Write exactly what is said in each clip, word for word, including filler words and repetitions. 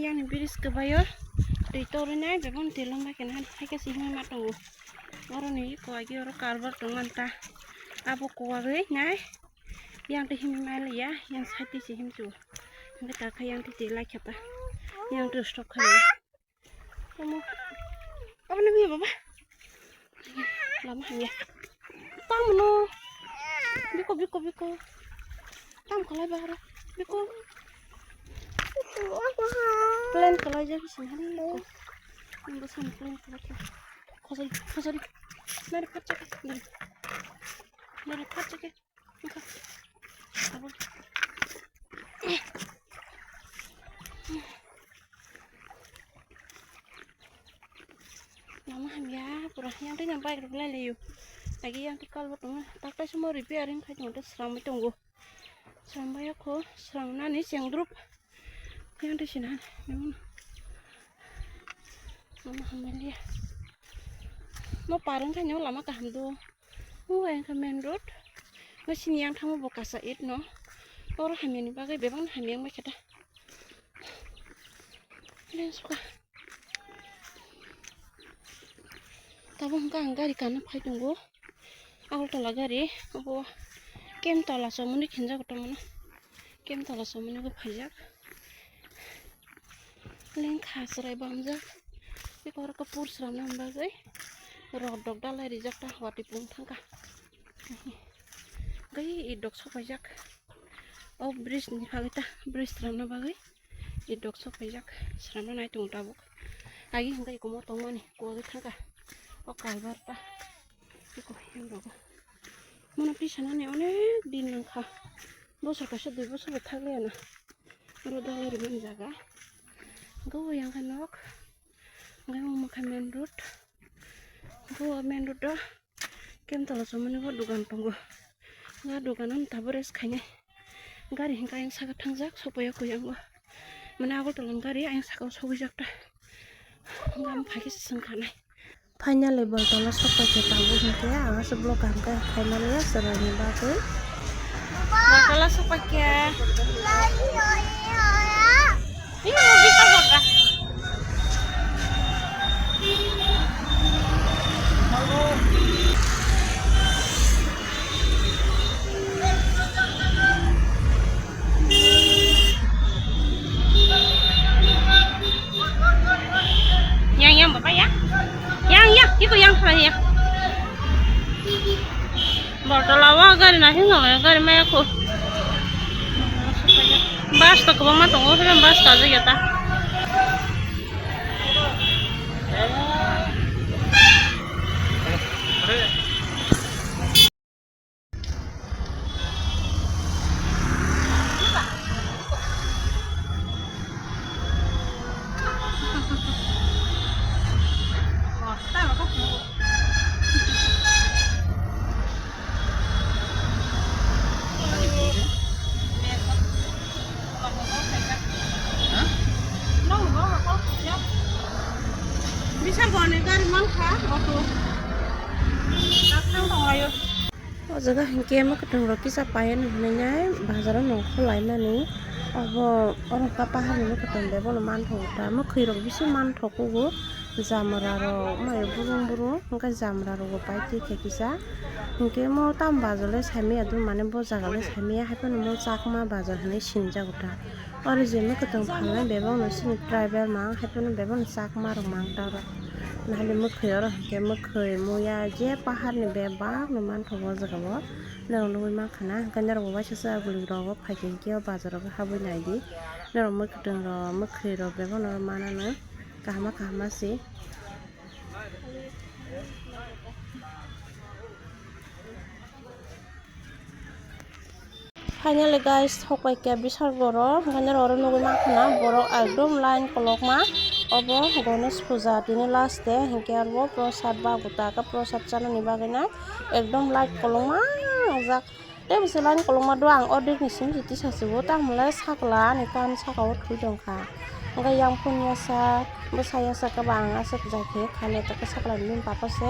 Yang ni bridge kwbaio twi torwi nai, bebak twi lombai khe nai, hai khe se himwi ma tongo. Oro ni eko agi oro culvert tong manta. Abo kuwagwi nai, yang twi himwi ma liya, yang side twi se himchu. Hingke ta khe yang twi twi lai khe ta, yang twi stop kha. Omo. Omo ni baba. Lama hamya. Tamo no. Biko, biko, biko. Tam kalai baharo. Biko. Plan kalai jadi sini. Biko. Ini bosan plan kalai. Khosori, khosori. Nari phat chake. Nari. Nari phat chake. Lama hamya pura yang twi bike rok lai laio. Agi yang twi culvert tongo, tak tai sumo repairing khai tongo, sramwi tongo. Srambai kho, srangnani chengdrup. Yang twi sina nang. Lama hamya. No parang khai no lama kaham do. Uwa engkha main road. Ngasini yang thango bo kasa it no. Oro hamyani bagwi bebak hamya wngbai khe ta. Lens kha. Tabuk hwnkha ang gari kana phai tongo. Agartala gari obo Kemtala chomoni khinjago tongmani. Kemtala chomoni bo phaijak. Lengkha chwrai bamjak. Beko oro khe pur swnamna bagwi rod rok dalai rijak ta watwi pung thangkha. Gai idok sok paijak. O bridge ni bagwi ta bridge swnamna bagwi idok sok paijak. Swnamna nai tongo tabuk. Agi hwnkhe ikomo tongmani kuwagwi thangkha. O culvert ta. Iko yang rogo. Mono twi sanani onek din nangkha. Bosor kaisa dui bosor bo thakliya na. Oro dalai rimani jaga. Hwnkhe o yang khe nok. Hwnkhe o main road. Hwnkhe o main road o Kemtala chomoni bo dogan tongo. Nga dogan o tabuk rest khainai. Gari hwnkhe ayang saka thangjak, sopaiya koi ang o. Mane Agartala ni gari ayang saka o sogwijak ta. Hwnkhe ang phaikhe se swngkha nai. Finally, Bortola sokpaikha tabuk hinkhe ang aswk vlog kaham khe khaimaliya chwraini bagwi. Bortola sokpaikha. Ini mau bisa kok. Yang, yang, Bapak, ya. Yang, yang, itu yang saya, ya. Bortola o gari na hin nang gari maya ko. Bus to kwbangma tongo, bus to aja ya ta. Bisal goni gari mankha auto. Takhang tonglaio. O jaga hinkhe mwkhwtwng rok kisa paiya hinwi nai bazar o nongkhor laimani. Obo oro kha paharni mwkhwtwng de bono manthogo ta, mwkhwi rok bishi manthogo. Jamra rok mai burung burung hwnkhe jamra rok bo pai twi khe kisa. Hinkhe mo tamo bazar le saimaya dun mane bo jaga le saimaya haiphano mo chakma bazar hinwi sinijak ta. Oro je mwkhwtwng phalnai bebak no chini tribal mang haiphano bebak no chakma rok mang ta oro. Nahali mwkhwi oro hinkhe mwkhwi muya je paharni bebak no manthogo o jaga o. Norok nugwi mankha na hinkhe norok bo waisa se aguli rok o phaikhe hinkhe o bazar o habwi naidi. Norok mwkhwtwng rok mwkhwi rok bebak no mananw. Kahama kahama se. Finally guys, sokpai khe bisal borok, hwnkhe norok oro nugwi mankha na borok ekdom line kolokma. Obo Ganesh puja tini last day, hinkhe aro prosad ba gota khe prosad chanani bagwi na ekdom line kolokma wngjak. Tei bwswk line kolokma do ang ordek ni simi se tisa se o, tamo le sakla ani kan saka o thwi tong kha. Hwnkhe yang phone ya sak, bwsa ya sak khe ba ang aswk jai khe kha le, tei sakla ni bini bapha se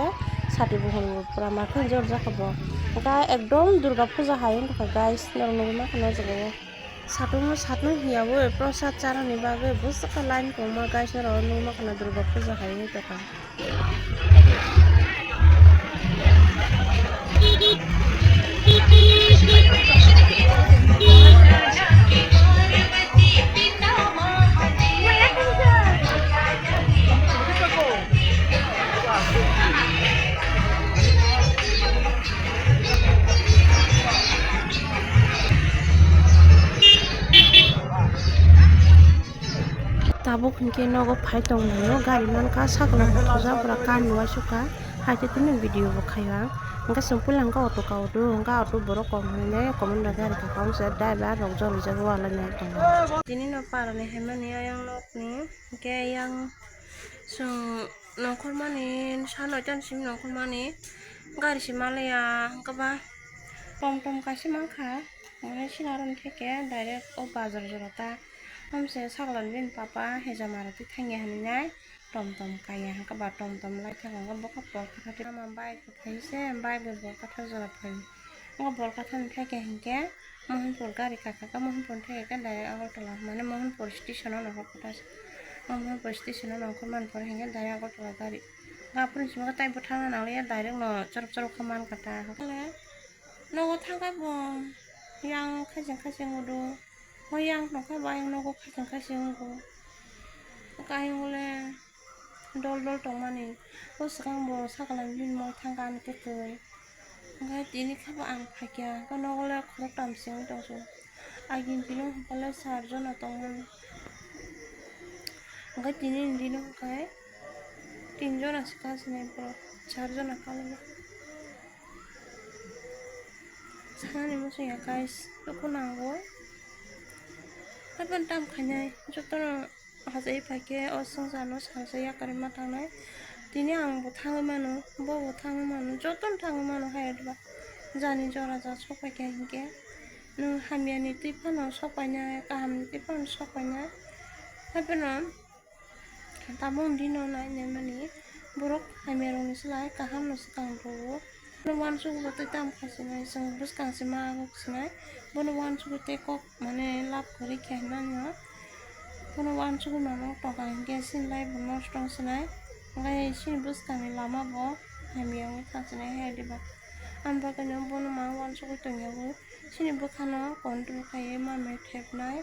sati buhur pura ma khe jor jak kha bo. Hwnkhe ekdom Durga puja hai wng tong kha guys, norok nugwi mankha na o jaga o. Satung no satung hiya bo prosad charani bagwi bwswk khe line kwbangma guys norok nukma khwna Durga puja hai wngwi tongkha. Tabuk hinkhe nogo phai tonglaio, gari mankha, sakno thujak, bwrwi kani uaisukha, haikhe tini video bo khaio ang. Hinkhe chwng puila hinkhe auto kaudu, hinkhe auto borok kok hinwi comment rwkha, rwkha, kok se driver rok jolijak walainai tongo. Tini no parani haimani ayang nokni, hinkhe ayang chwng nongkhormani, sa noitani simi nongkhormani gari se maliya, hinkhe ba tom tom kaisa mankha, mane sini aro hinkhe direct o bazar jora ta. Hamse saglan bini papa hejama rok twi thangya hinwi nai tom tom kaiya, hwnkhe ba tom tom lai thangkha, hwnkhe bokha porkha khe ama bike rok phai se, bike bai porkha thar jora phai. Hwnkhe porkha thani thangkha hinkhe Mohanpur gari kakha khe Mohanpur thangkha khe direct Agartala, mane Mohanpur station o nongkhor khe ta, Mohanpur station o nongkhor man pore hinkhe direct Agartala gari. Aphuru simi khe tei bo thangna nangliya, direct no chorop chorop khe mankha ta. Hwnkhe nogo thangkha bo yang khajang khajang udo. Hoi yang tongkha bo ayang nogo khajang khajang wngkha. Ayang le dol dol tongmani. O swkang bo sakala bini moi thangkha ani kwtwi. Hwnkhe tini khe bo ang phaikha. Hwnkhe nogo le khoroktham simi tongsu. Agini bini hwnkhe le sar jona tongmani. Hwnkhe tini ni bini hwnkhe tin jona se kasinai borok. Sar jona kalaio. Sanani muchungya guys, dukhu nango. Haibani tam khainai, jotono hajai phaikhe o swngcharno salsa yakarwi ma thangnai. Tini ang bo thangwi mano, bo bo thangwi mano, jotono thangwi mano, hai diba jani jora ja sok phaikha hinkhe nwng hamyani twi phano sok painai, kahamni twi phano sok painai. Haibano Tabuk dino nainai mani borok hamya rokni slai kaham no swkang rwo. Bono uansukgwi tei tamo kha sinai, chwng bwskang se ma sinai. Bono uansukgwi tei kok mane lab kwrwi khe hinmano. Bono uansukgwi mano tongkha hinkhe chini life bo nosto wng sinai. Hwnkhe chini bwskangni lama bo hamya wngwi thang sinai hai diba. Ani bagwino bono ma uansukgwi tongya bo. Chini bwkhano control khaiwi ma mai thepnai.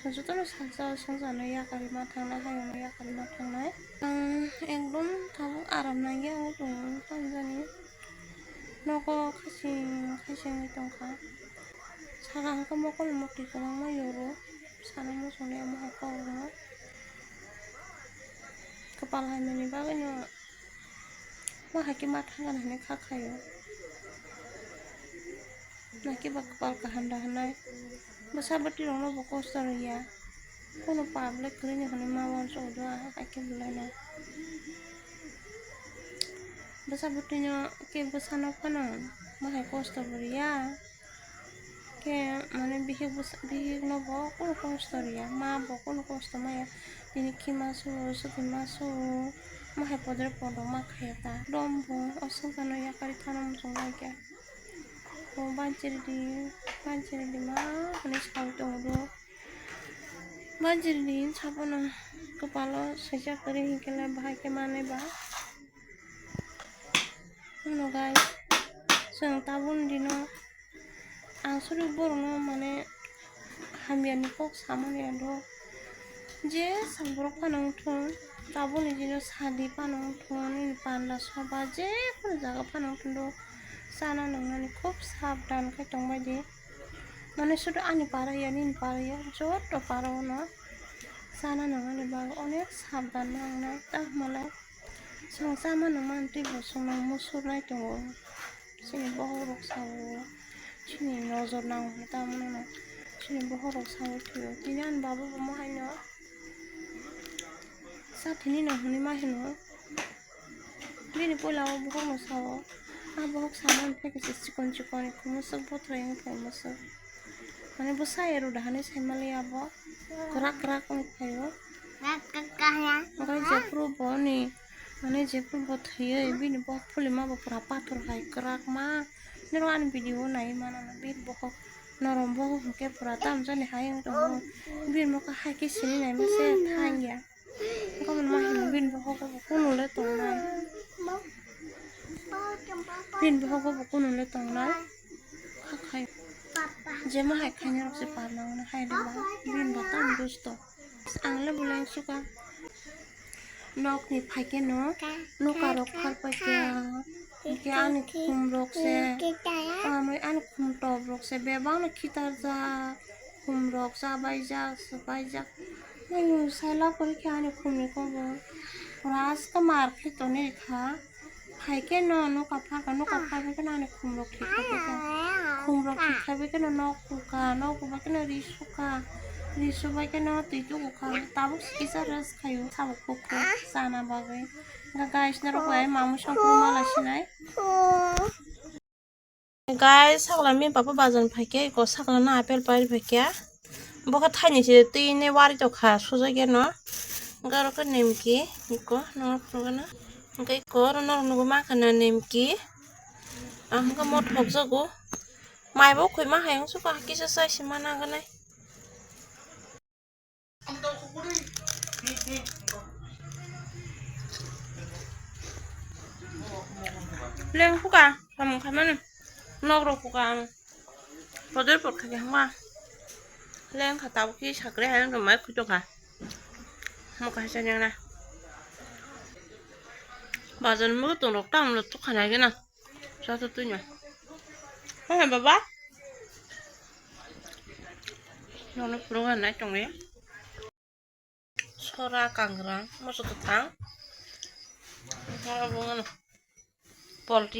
Chwng jotono salsa o swngcharno yakarwi ma thangnai, hayungno yakarwi ma thangnai. Ang ekdom tabuk aram nangya wngwi tongo, tamjani nogo khasing khasing wngwi tongkha. Saka hwnkhe mokol mukti kwbangma yoro, sana muchungli omo hai kok rwno. Kwpal hamyani bagwino. Ma hai khe ma thangani hinwi kha khaio. Naki ba kwpal kaham da hinwi. Bwsa bwtwi rokno bo kosto rwya. Kunu public kwrwini hinwi ma uansukgo do, hai khe bwlaino. Bwsa bwtwino khe bwsano phano ma hai kosto bo rwya. Khe mane bihik bwsa-, bihikno bo kunu kosto rwya, ma bo kunu kosto maya. Tini khima su, sutima su, ma hai podre podo ma khaya ta. Dom bo o swngcharno yakarwi thana muchung laikya. Bo banchiri di, banchiri di ma hwnwi sawi tongo bo. Banchiri di sabono kwpalo swijak kwrwi hinkhe le bahai khe manwi ba. Ano guys, chwng tabuk dino Ang suri borokno mane hamyani kok samani ado. Je sal borok phano wngthung, tabukni dino sadi phano wngthung, nini panda soba je kunu jaga phano wngthung do, chana nwngnani khub sabdan khai tongbai di. Mane sudu ani para ya, nini para ya, joto para o no chana nwngnani bagwi onek sabdan nangnai, ta hwnmalai. Chwng chama nangmani tei bo chwngno musuk nai tongo. Chini bokhorok sao, chini nojor nango hinwi tamo nangno. Chini bokhorok sao thwio. Tini ani baba bo ma haino sathini no hinwi ma hino. Bini puila o bokhorno sao. A bokhok samani phaikhe se chikon chikon, musuk bothrai wngkha musuk. Mane bwsa ero da hinwi saimaliya bo. Kwrak kwrak wng phaio. Hwnkhe jephuru boni, mane jephuru bo thwiwi bini bokhok phulima bo pura pathor hai kwrak ma. Norok ani video naiwi mano na, bini bokhok Norok bo hwnkhe pura tamjani hai wng tongo. Bini bwkha hai khe sini naima se thang ya. Gabon ma hino bini bwkha bo kunu le tongnai. Bini bwkha bo kunu le tongnai. Kha khai. Jema hai khaina rok se parna hwnwi hai rwma. Bini bo tam dusto. Ang le bolai suka. Nokni phaikhe no noka rok phar paikha. Hwnkhe ani khum rok se, amai ani khum top rok se bebak no khitarjak. Khum rok chabaijak, swbaijak. Nini sai lab kwrwi khe ani khum ni kobo. Pura aska mar khe tonwi rikha. Phaikhe no noka pharkha, noka phar bai kheno ani khum rok thik khai bai kha. Khum rok thik khai bai kheno nok kuka, nok kubai kheno ri suka, ri subai kheno twi tuku kha. Tabuk se kisa rest khaio, sabuk kuk kuk chana bagwi. Ga guys, norok bai mamui song kuk mala sinai. Guys, sakla mi papa bazar phaikhe, iko sakla na apple pai phaikhe. Bo khe thaini se twi ne wari tokha, sujak ya no. Garo khe nimki, iko, no, no, no. Hwnkhe iko, oro norok nugwi mankha na nimki. Ang hwnkhe mo thokjago. Mai bo khoi ma hai wng suka, kisa chai se ma nang nai. Leng puka, samung khaimani. Nok rok puka ang. Poder pot khaikhe hwnba. Leng kha tabuk khe sakre hai wngkha mai khuito kha. Mo kaisa neng na. Bazar ni muitung rok tamo no tukha nai gana. Sa tu tu nya. Hai baba. Nono phuru ga nai tong re. Sora kangrang moso kwthang. Oro bo ngano. Polti.